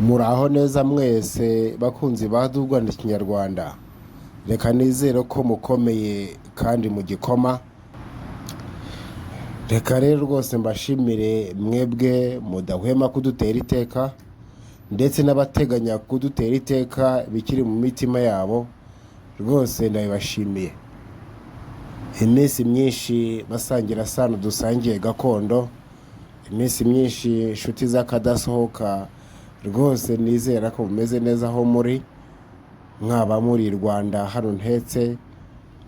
Muraho neza mwese bakunzi ba Rwanda Ikinyarwanda, reka nizere ko mukomeye kandi mugikoma. Reka rero rwose mbashimire mwebwe mudahwema kudutera iteka, ndetse n'abateganya kudutera iteka bikiri mu mitima yabo, rwose ndabibashimiye. Iminsi myinshi basangira sano dusangiye gakondo, iminsi myinshi inshuti z'akadasohoka, rwose nizera ko mumeze neza aho muri, mwaba muri Rwanda hano ntetse,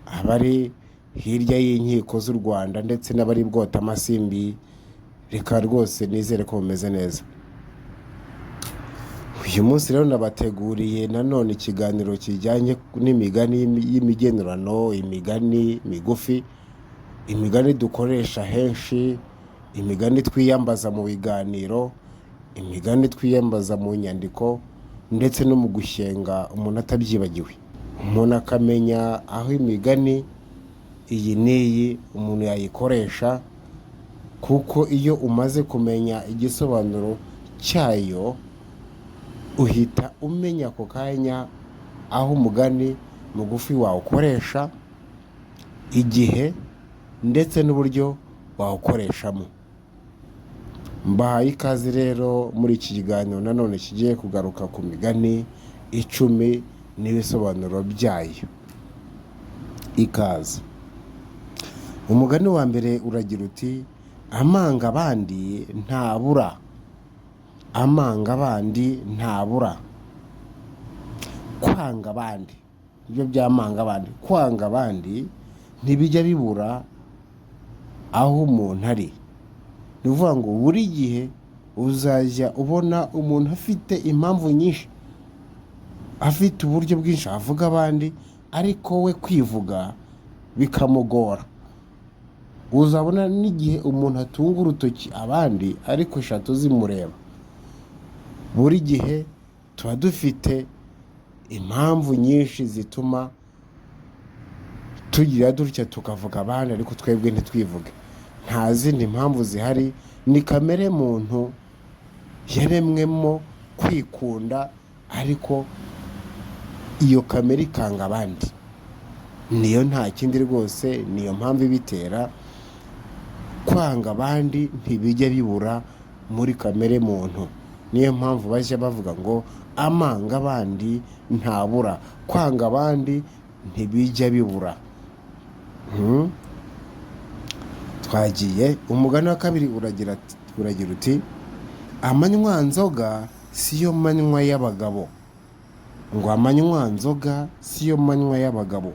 abari hirya y'inkiko z'u Rwanda ndetse n'abari bwota amasimbi, reka rwose nizere ko mumeze neza. Uyu munsi rero nabateguriye nanone ikiganiro kijyanye n'imigani y'imigenurano, imigani migufi, imigani dukoresha henshi, imigani twiyambaza mu biganiro, imigani twiyambaza mu nyandiko ndetse no mu gushyenga umuntu atabyibagiwe. Umuntu akamenya aho imigani iyi n'iyi umuntu yayikoresha, kuko iyo umaze kumenya igisobanuro cyayo uhita umenya ako kanya aho umugani mugufi wawukoresha, igihe ndetse n'uburyo wawukoreshamo. Mbahaye ikaze rero muri iki kiganiro nanone kigiye kugaruka ku migani 10 n'ibisobanuro byayo. Ikaze. Umugani wa mbere uragira uti: amanga abandi ntabura. Amanga abandi ntabura. Kwanga abandi, ibyo by'amanga abandi, kwanga abandi ntibijya bibura aho umuntu ari. Ni ukuvuga ngo buri gihe uzajya ubona umuntu afite impamvu nyinshi, afite uburyo bwinshi avuga abandi, ariko we kwivuga bikamugora. Uzabona n'igihe umuntu atunga urutoki abandi ariko eshatu zimureba. Buri gihe tuba dufite impamvu nyinshi zituma tugira dutya tukavuga abandi ariko twebwe ntitwivuge. Nta zindi mpamvu zihari, ni kamere muntu yaremwemo kwikunda, ariko iyo kamere ikanga abandi. Niyo nta kindi rwose, niyo mpamvu ibitera. Kwanga abandi ntibijya bibura muri kamere muntu. Niyo mpamvu bajya bavuga ngo amanga abandi ntabura. Kwanga abandi ntibijya bibura. Twagiye. Umugani wa kabiri uragira uti: amanywa nzoga siyo manywa y'abagabo. Ngo amanywa nzoga siyo manywa y'abagabo.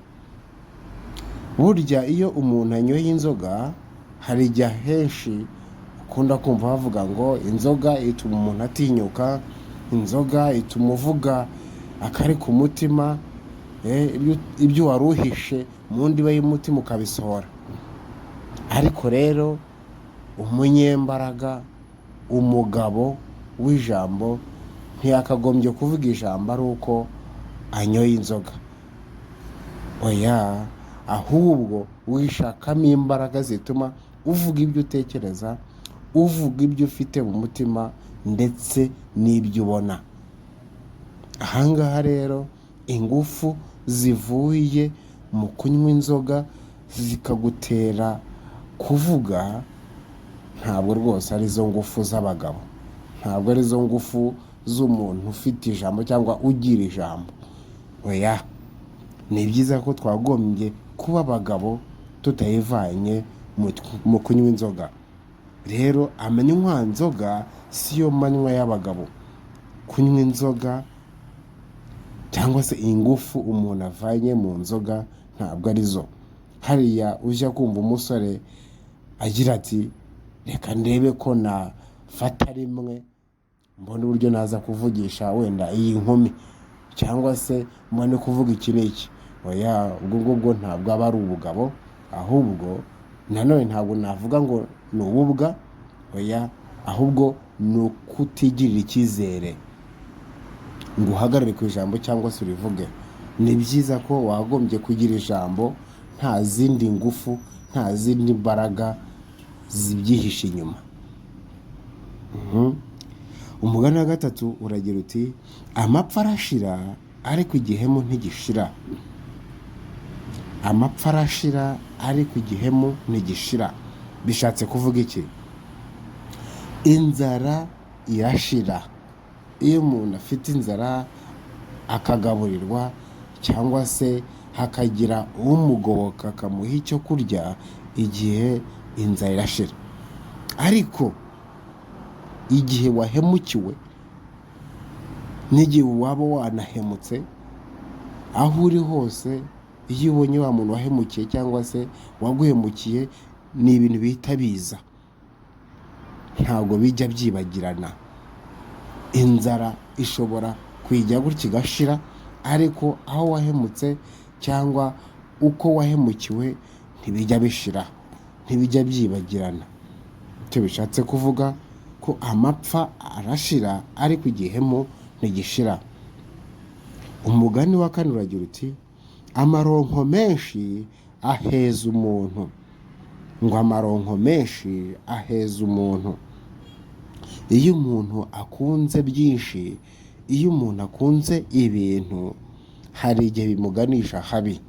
Burya iyo umuntu anyoye inzoga, hari igihe ahenshi ukunda kumva bavuga ngo inzoga ituma umuntu atinyuka, inzoga ituma uvuga akari ku mutima, ibyo wari uhishe mu ndiba y'umutima ukabisohora. Ariko rero umunyembaraga, umugabo w'ijambo, ntiyakagombye kuvuga ijambo ari uko anyoye inzoga. Oya, ahubwo wishakamo imbaraga zituma uvuga ibyo utekereza, uvuga ibyo ufite mu mutima ndetse n'ibyo ubona. Ahangaha rero ingufu zivuye mu kunywa inzoga zikagutera kuvuga, ntabwo rwose arizo ngufu z'abagabo, ntabwo arizo ngufu z'umuntu ufite ijambo cyangwa ugira ijambo. Oya, ni byiza ko twagombye kuba abagabo tutayivanye mu kunywa inzoga. Rero amanywa nzoga siyo manywa y'abagabo. Kunywa inzoga cyangwa se ingufu umuntu avanye mu nzoga ntabwo arizo. Hariya ujya kumva umusore agira ati: reka ndebe ko nafata rimwe mbone uburyo naza kuvugisha wenda iyi nkumi, cyangwa se mbone kuvuga iki n'iki. Oya, ubwo ngubwo ntabwo aba ari ubugabo, ahubwo nanone ntabwo navuga ngo ni ububwa, oya, ahubwo ni ukutigirira icyizere ngo uhagarare ku ijambo cyangwa se urivuge. Ni byiza ko wagombye kugira ijambo nta zindi ngufu, nta zindi mbaraga zibyihishe inyuma. Umugani wa gatatu uragira uti: "Amapfa arashira, ariko igihemu ntigishira." Amapfa arashira, ariko igihemu ntigishira. Bishatse kuvuga iki? Inzara irashira. Iyo umuntu afite inzara akagaburirwa, cyangwa se hakagira umugoboka akamuha icyo kurya, igihe inzara irashira. Ariko igihe wahemukiwe n'igihe waba wanahemutse, aho uri hose, iyo ubonye wa muntu wahemukiye cyangwa se waguhemukiye, ni ibintu bihita biza, ntabwo bijya byibagirana. Inzara ishobora kuyijya gutya igashira, ariko aho wahemutse cyangwa uko wahemukiwe ntibijya bishira, ntibijya byibagirana. Icyo bishatse kuvuga ko amapfa arashira, ariko igihemu ntigishira. Umugani wa kane uragira uti: "Amaronko menshi aheza umuntu." Ngo amaronko menshi aheza umuntu. Iyo umuntu akunze byinshi, iyo umuntu akunze ibintu, hari igihe bimuganisha habi,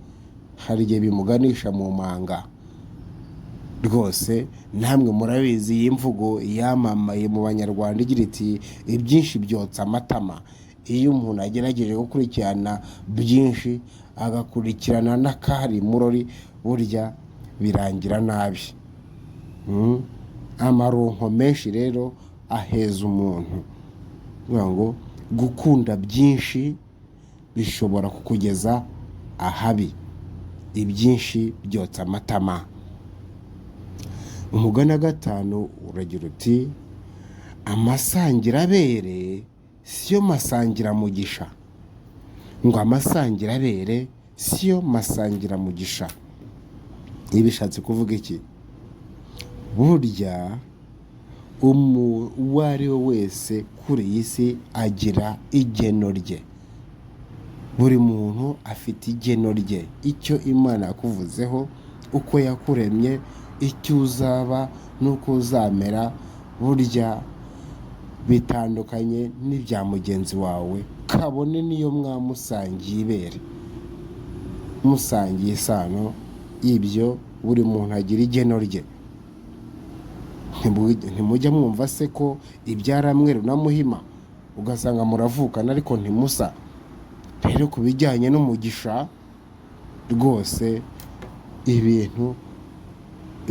hari igihe bimuganisha mu manga. Rwose namwe murabizi iyi mvugo yamamaye mu Banyarwanda igira iti: "Ibyinshi byotsa amatama." Iyo umuntu agerageje gukurikirana byinshi, agakurikirana n'akari murori, burya birangira nabi. Amaronko menshi rero aheza umuntu. Kuvuga ngo gukunda byinshi bishobora kukugeza ahabi. Ibyinshi byotsa amatama. Umugani wa gatanu uragira uti: "Amasangirabere siyo masangiramugisha." Ngo amasangirabere siyo masangiramugisha. Ibi bishatse kuvuga iki? Burya uwo ari we wese kuri iyi si agira igeno rye. Buri muntu afite igeno rye, icyo Imana yakuvuzeho, uko yakuremye, icyo uzaba n'uko uzamera, burya bitandukanye n'ibya mugenzi wawe, kabone n'iyo mwamusangiye ibere, musangiye isano. Ibyo buri muntu agira igeno rye. Ntimujya mwumva se ko ibyara mweru na muhima, ugasanga muravukana ariko ntimusa? Rero ku bijyanye n'umugisha, rwose ibintu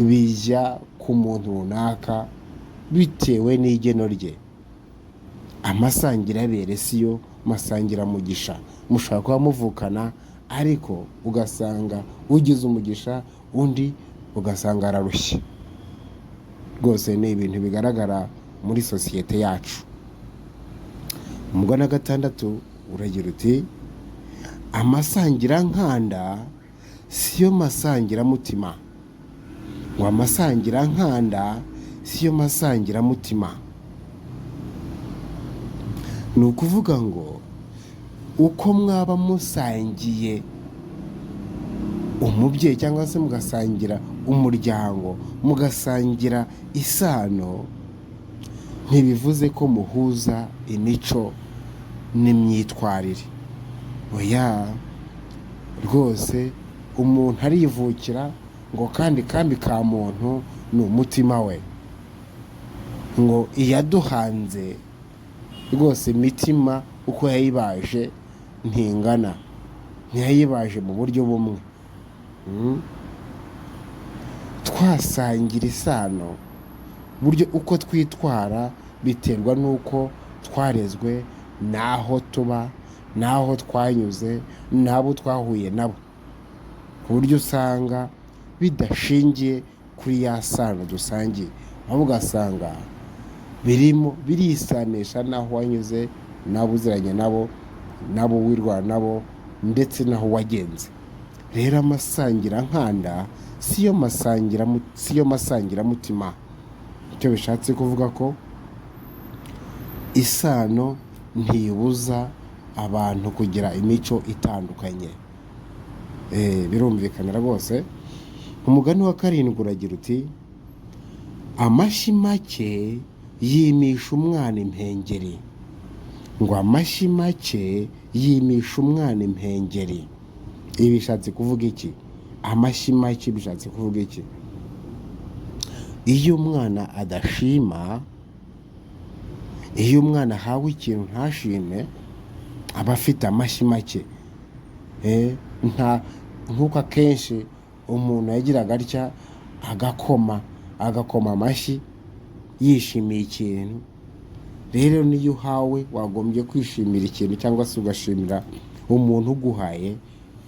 bijya ku muntu runaka bitewe n'igeno rye. Amasangirabere siyo masangiramugisha. Mushobora kuba muvukana, ariko ugasanga ugize umugisha, undi ugasanga ararushye. Rwose ni ibintu bigaragara muri sosiyete yacu. Umugani wa gatandatu uragira uti: "Amasangirankanda siyo masangiramutima." Ngo amasangirankanda siyo masangiramutima. Ni ukuvuga ngo uko mwaba musangiye umubyeyi, cyangwa se mugasangira umuryango, mugasangira isano, ntibivuze ko muhuza imico n'imyitwarire. Oya rwose, umuntu arivukira, ngo kandi kambi ka muntu ni umutima we. Ngo iyaduhanze rwose imitima uko yayibaje ntingana, ntiyayibaje mu buryo bumwe. Twasangira isano, buryo uko twitwara biterwa n'uko twarezwe, n'aho tuba, n'aho twanyuze, n'abo twahuye nabo, ku buryo usanga bidashingiye kuri ya sano dusangiye, ahubwo ugasanga birimo birisanisha n'aho wanyuze, n'abo uziranye nabo, n'abo wirwana nabo, ndetse n'aho wagenze. Rero amasangirankanda siyo masangiramutima. Icyo bishatse kuvuga ko isano ntibuza abantu kugira imico itandukanye. Birumvikana rwose. Umugani wa karindwi uragira uti: "Amashyi make yimisha umwana impengeri. Ngo amashyi make yimisha umwana impengeri. Ibi bishatse kuvuga iki? Amashyi make bishatse kuvuga iki? Iyo umwana adashima, iyo umwana ahawe ikintu ntashime, aba afite amashyi make. Nta nk'uko akenshi umuntu yagiraga atya agakoma amashyi yishimiye ikintu. Rero niyo uhawe wagombye kwishimira ikintu cyangwa se ugashimira umuntu uguhaye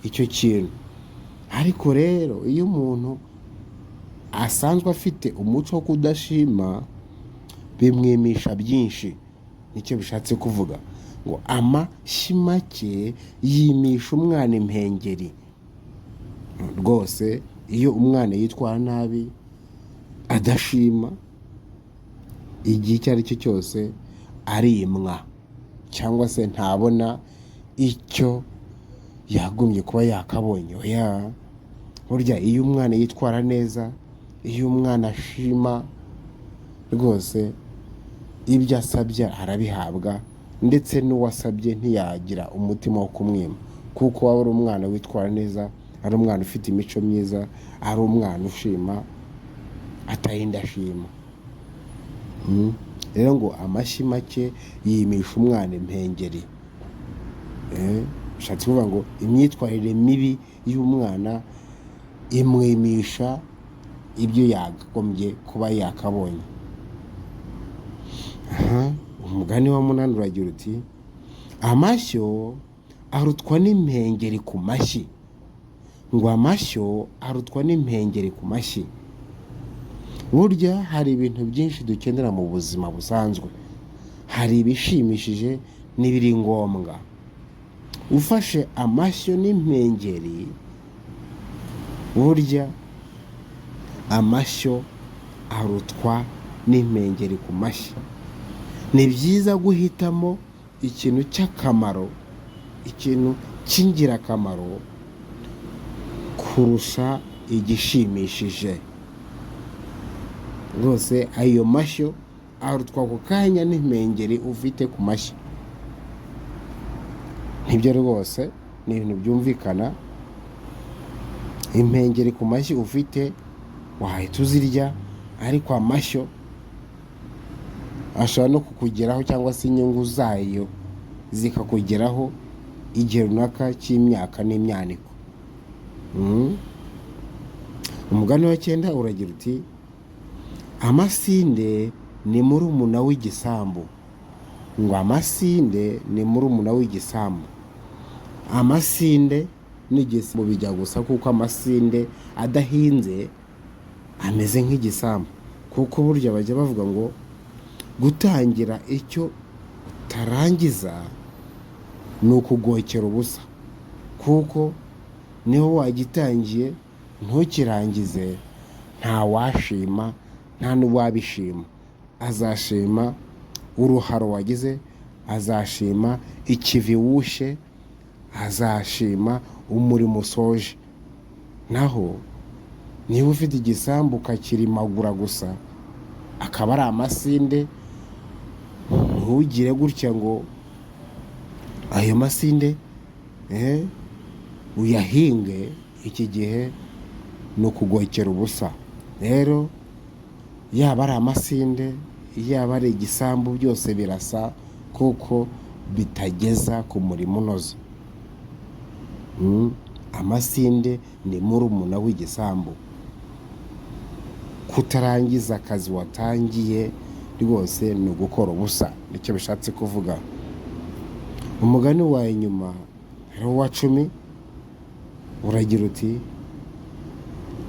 icyo kintu. Ariko rero iyo umuntu asanzwe afite umuco wo kudashima, bimwimisha byinshi. Nicyo bishatse kuvuga ngo amashyi make yimisha umwana impengeri. Rwose iyo umwana yitwara nabi adashima, igihe icyo ari cyo cyose arimwa cyangwa se ntabona icyo yagombye kuba yakabonye. Oya, burya iyo umwana yitwara neza, iyo umwana ashima, rwose ibyo asabye arabihabwa, ndetse n'uwasabye ntiyagira umutima wo kumwima, kuko waba ari umwana witwara neza, ari umwana ufite imico myiza, ari umwana ushima atarinda ashima. Rero ngo amashyi make yimisha umwana impengeri. Bishatse kuvuga ngo imyitwarire mibi y'umwana imwimisha ibyo yakagombye kuba yakabonye. Umugani wa munani uragira uti amashyo arutwa n'impengeri ku mashyi. Ngo amashyo arutwa n'impengeri ku mashyi. Burya hari ibintu byinshi dukenera mu buzima busanzwe, hari ibishimishije n'ibiri ngombwa. Ufashe amashyo n'impengeri, burya amashyo arutwa n'impengeri ku mashyi. Ni byiza guhitamo ikintu cy'akamaro, ikintu cy'ingirakamaro kurusha igishimishije. Rwose ayo mashyo arutwa ako kanya n'impengeri ufite ku mashyi. Nibyo rwose ni ibintu byumvikana. Impengeri ku mashyi ufite wahita uzirya, ariko amashyo ashobora no kukugeraho cyangwa se inyungu zayo zikakugeraho igihe runaka cy'imyaka n'imyaniko. Umugani wa cyenda uragira uti amasinde ni murumuna w'igisambu. Ngo amasinde ni murumuna w'igisambu. Amasinde n'igisambu bijya gusa, kuko amasinde adahinze ameze nk'igisambu. Kuko burya bajya bavuga ngo gutangira icyo utarangiza ni ukugokera ubusa, kuko niho wagitangiye ntukirangize ntawashima, nta n'uwabishima. Azashima uruharo wagize, azashima ikivi wushe, azashima umurimo usoje. Naho niba ufite igisambu ukakirimagura gusa akaba ari amasinde, ntugire gutya ngo ayo masinde uyahinge, iki gihe ni ukugokera ubusa. Rero yaba ari amasinde, yaba ari igisambu, byose birasa kuko bitageza ku murimo unoze. Amasinde ni murumuna w'igisambu. Kutarangiza akazi watangiye rwose ni ugukora ubusa, nicyo bishatse kuvuga. Umugani wa nyuma ari uwa 10 uragira uti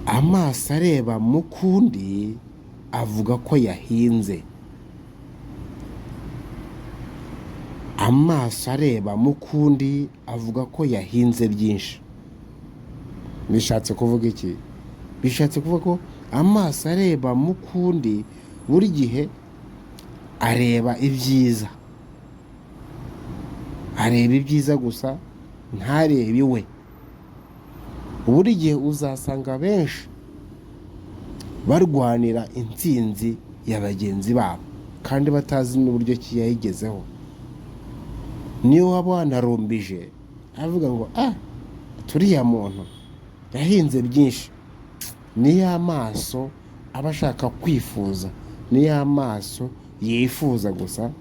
amaso areba mu kundi avuga ko yahinze. Amaso areba mu kundi avuga ko yahinze byinshi. Bishatse kuvuga iki? Bishatse kuvuga ko amaso areba mu kundi buri gihe areba ibyiza, areba ibyiza gusa ntarebe iwe. Buri gihe uzasanga benshi barwanira intsinzi ya bagenzi babo. Kandi batazi n'uburyo ki yayigezeho. Niyo waba wanarumbije, avuga ngo: "Ah, turiya muntu yahinze byinshi." Niyo amaso aba ashaka kwifuza, niyo amaso yifuza gusa.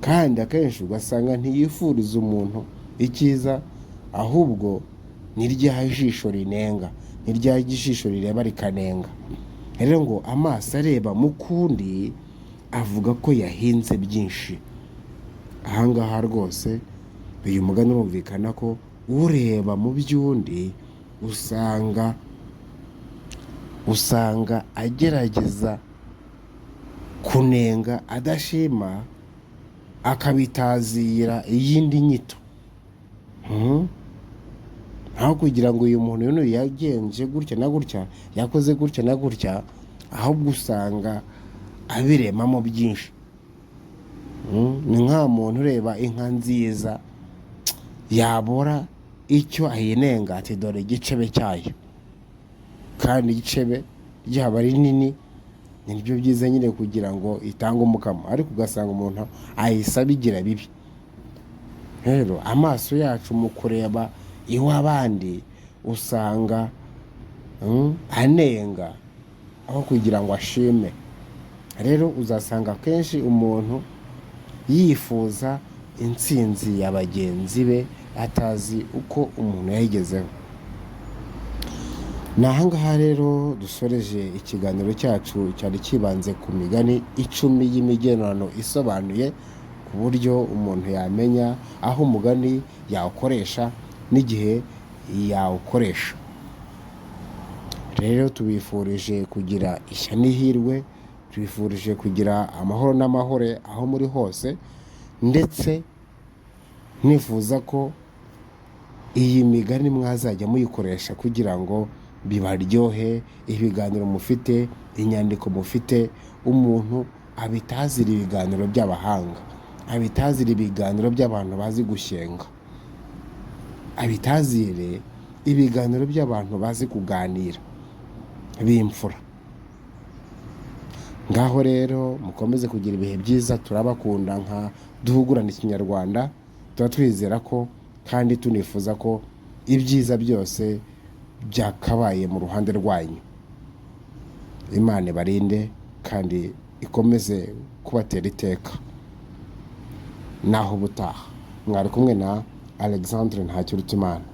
Kandi akenshi ugasanga ntiyifuriza umuntu icyiza, ahubwo ni rya jisho rinenga, ni rya jisho rireba rikanenga. Rero ngo amaso areba mu kundi avuga ko yahinze byinshi. Ahangaha rwose uyu mugani urumvikana ko ureba mu by'undi usanga agerageza kunenga adashima, akabitazira iyindi nyito. Aho kugira ngo uyu muntu uyu yagenje gutya na gutya, yakoze gutya na gutya, ahubwo usanga abiremamo byinshi. Ni nka muntu ureba inka nziza, yabura icyo ayinenga, ati: "Dore igicebe cyayo." Kandi igicebe ryaba rinini ni byo byiza nyine kugira ngo itange umukamo, ariko ugasanga umuntu ahise abigira bibi. Rero amaso yacu mu kureba iw'abandi usanga anenga aho kugira ngo ashime. Rero uzasanga akenshi umuntu yifuza intsinzi ya bagenzi be, atazi uko umuntu yayigezeho. Ni ahangaha rero dusoreje ikiganiro cyacu cyari kibanze ku migani 10 y'imigenurano isobanuye, ku buryo umuntu yamenya aho umugani yawukoresha n'igihe yawukoresha. Rero tubifurije kugira ishya n'ihirwe, tubifurije kugira amahoro n'amahore aho muri hose, ndetse nifuza ko iyi migani mwazajya muyikoresha kugira ngo bibaryohe ibiganiro mufite, inyandiko mufite. Umuntu abitazira ibiganiro by'abahanga, abitazira ibiganiro by'abantu bazi gushyenga, abitazire ibiganiro by'abantu bazi kuganira b'imfura. Ngaho rero mukomeze kugira ibihe byiza. Turabakunda nka Duhugurane Ikinyarwanda. Tuba twizera ko kandi tunifuza ko ibyiza byose byakabaye mu ruhande rwanyu. Imana ibarinde kandi ikomeze kubatera iteka. Naho ubutaha, mwari kumwe na Alexandre Ntakirutimana.